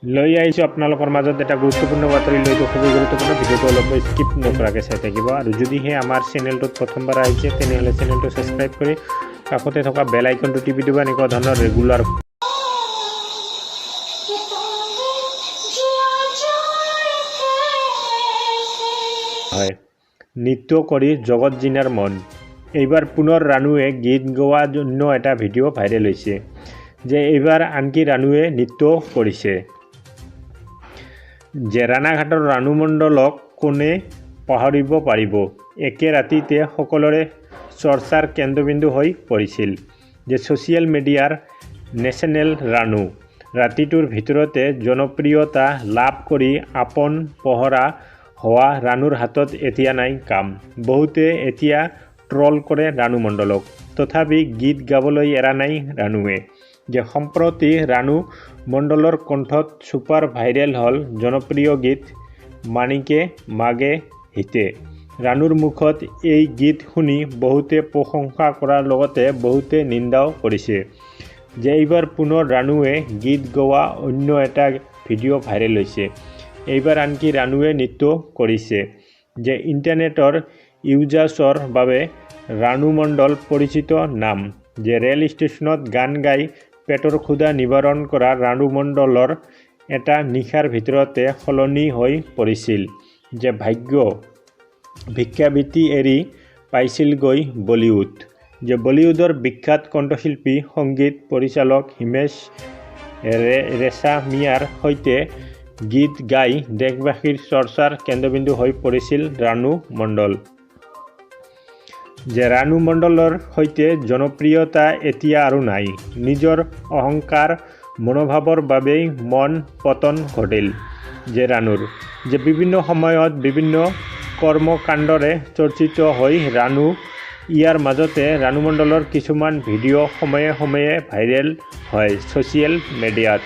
লৈ আহিছোঁ আপোনালোকৰ মাজত এটা গুৰুত্বপূৰ্ণ বাতৰি লৈ। খুবেই গুৰুত্বপূৰ্ণ ভিডিঅ'টো অলপ স্কিপ নকৰাকৈ চাই থাকিব আৰু যদিহে আমাৰ চেনেলটোত প্ৰথমবাৰ আহিছে, তেনেহ'লে চেনেলটো ছাবস্ক্ৰাইব কৰি কাষতে থকা বেল আইকনটো টিপি দিব, এনেকুৱা ধৰণৰ ৰেগুলাৰ जिया जाए कैसे। হয়। নৃত্য কৰি জগত জিনাৰ মন। এইবাৰ পুনৰ ৰাণুৱে গীত গোৱা অন্য এটা ভিডিঅ' ভাইৰেল হৈছে, যে এইবাৰ আনকি ৰাণুৱে নৃত্য কৰিছে। যে ৰাণাঘাটৰ ৰাণু মণ্ডলক কোনে পাহৰিব পাৰিব? একে ৰাতিতে সকলোৰে চৰ্চাৰ কেন্দ্ৰবিন্দু হৈ পৰিছিল যে ছ'চিয়েল মিডিয়াৰ নেশ্যনেল ৰাণু। ৰাতিটোৰ ভিতৰতে জনপ্ৰিয়তা লাভ কৰি আপোন পাহৰা হোৱা ৰাণুৰ হাতত এতিয়া নাই কাম। বহুতে এতিয়া ট্ৰল কৰে ৰাণু মণ্ডলক। তথাপি গীত গাবলৈ এৰা নাই ৰাণুৱে। যে সম্প্ৰতি ৰাণু মণ্ডলৰ কণ্ঠত ছুপাৰ ভাইৰেল হ'ল জনপ্ৰিয় গীত মানিকে মাগে হিতে। ৰাণুৰ মুখত এই গীত শুনি বহুতে প্ৰশংসা কৰাৰ লগতে বহুতে নিন্দাও কৰিছে। যে এইবাৰ পুনৰ ৰাণুৱে গীত গোৱা অন্য এটা ভিডিঅ' ভাইৰেল হৈছে। এইবাৰ আনকি ৰাণুৱে নৃত্য কৰিছে। যে ইণ্টাৰনেটৰ ইউজাৰ্ছৰ বাবে ৰাণু মণ্ডল পৰিচিত নাম। যে ৰেল ষ্টেচনত গান গাই পেটৰ ক্ষুধা নিবাৰণ কৰা ৰাণু মণ্ডলৰ এটা নিশাৰ ভিতৰতে সলনি হৈ পৰিছিল যে ভাগ্য। ভিক্ষাবৃত্তি এৰি পাইছিলগৈ বলিউড। যে বলিউডৰ বিখ্যাত কণ্ঠশিল্পী, সংগীত পৰিচালক হিমেশ ৰেশামিয়াৰ সৈতে গীত গাই দেশবাসীৰ চৰ্চাৰ কেন্দ্ৰবিন্দু হৈ পৰিছিল ৰাণু মণ্ডল। যে ৰাণু মণ্ডলৰ সৈতে জনপ্ৰিয়তা এতিয়া আৰু নাই। নিজৰ অহংকাৰ মনোভাৱৰ বাবেই মন পতন ঘটিল যে ৰাণুৰ। যে বিভিন্ন সময়ত বিভিন্ন কৰ্মকাণ্ডৰে চৰ্চিত হৈ ৰাণু। ইয়াৰ মাজতে ৰাণু মণ্ডলৰ কিছুমান ভিডিঅ' সময়ে সময়ে ভাইৰেল হয় ছ'চিয়েল মিডিয়াত।